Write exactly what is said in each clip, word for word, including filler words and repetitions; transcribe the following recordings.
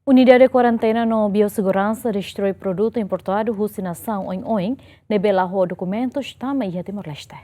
Unidade Kuarentena no Biosseguransa destroi produtu importadu husi nasaun oin-oin ne'ebé la ho dokumentus tama iha Timor-Leste.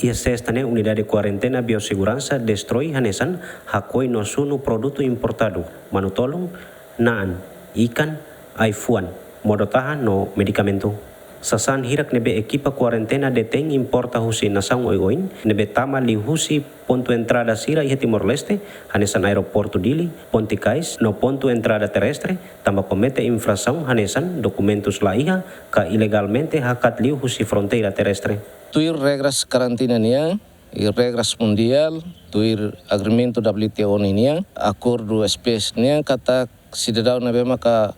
Iha Sesta ne'e, Unidade Kuarentena Biosseguransa destroi hanesan hakoi no sunu produtu importadu, manu-tolun, na'an, ikan, ai-fuan, modo-tahan no medikamentu. Sasán hirak ne'ebé ekipa kuarentena detein importa husi nasaun oin-oin ne'ebé tama liuhusi pontu entrada sira iha Timor-Leste, hanesan Aeroportu Dili, Ponte Kais no pontu entrada terrestre, tanba komete infrasaun hanesan dokumentus la iha ka ilegalmente hakat liu husi fronteira terrestre. Tuir regras karantina nian, i regras mundiál, tuir agrementu W T O ninian, akordu S P S nian, katak sidadaun ne'ebé maka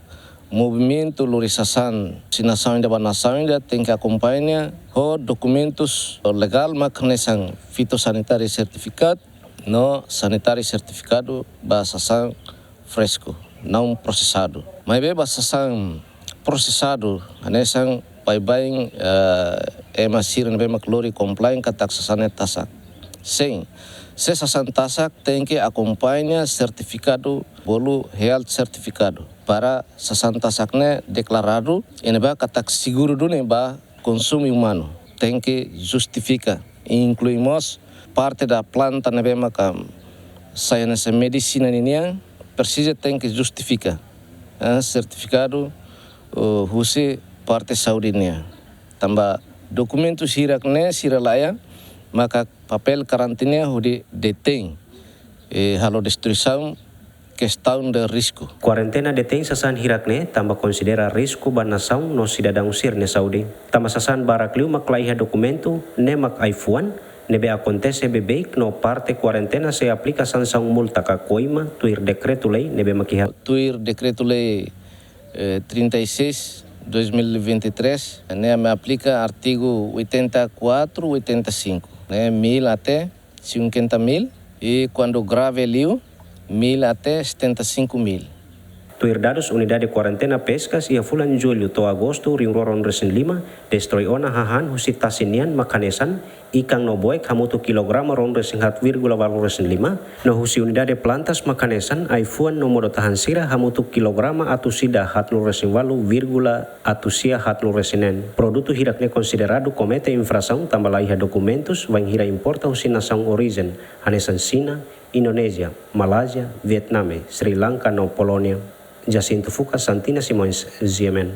movimentu lori sasán husi nasaun ida ba nasaun ida tenke akompaña ho dokumentus legál mak hanesan fitosanitary certificate no sanitary certificate ba sasán fresku, naun prosesadu. Maibé ba sasán prosesadu, hanesan baibain, eh, ema sira ne'ebé mak lori komplain katak sasán ne'e tasak. Sin, se sasán tasak tenke akompaña sertifikadu bolu health sertifikadu para sasán tasak ne'e deklaradu, i ne'ebá katak seguru duni ba konsumu umanu, tenke justifika. Inklui mós parte da planta ne'ebé maka sai hanesan medisina ninian, presiza tenke justifika, eh, sertifikadu, eh, husi parte saúde nian. Tanba dokumentu hirak ne'e sira laiha, maka papél karantina hodi detein, eh, halo destruisaun kestaun de risku. Kuarentena detein sasán hirak ne'e tanba konsidera risku ba nasaun no sidadaun sira-nia saúde. Tanba sasán barak liu mak laiha dokumentu, ne'e mak ai-fuan, ne'ebé akontese beibeik no parte kuarentena sei aplika sansaun multa ka koima tuir dekretu-lei ne'ebé mak iha. Tuir dekretu-lei, eh, trinta e seis, dois mil e vinte e três, ne'e mak aplika artigu oitenta e quatro, oitenta e cinco, ne'e mil até cinquenta mil, i kuandu grave liu, mil até setenta e cinco mil. Tuir dadus Unidade Kuarentena Peskas, iha fulan Jullu to'o Agostu ruanulu-resin-lima, destroi ona hahán husi tasi nian mak hanesan ikan no boek hamutuk kilograma ruanulu-resin-haat vírgula valun-resin-lima, no husi Unidade Plantas mak hanesan ai-fuan no modo-tahan sira hamutuk kilograma atus ida haatnulu-resin-valu vírgula atus sia haatnulu-resin-neen. Produtu hirak ne'e konsideradu komete infrasaun tanba laiha dokumentus bainhira importa husi nasaun orijen, hanesan Xina, Indonézia, Malázia, Vietname, Sri Lanka no Polónia. Jacinto Fuca, Santina Simões, G M N.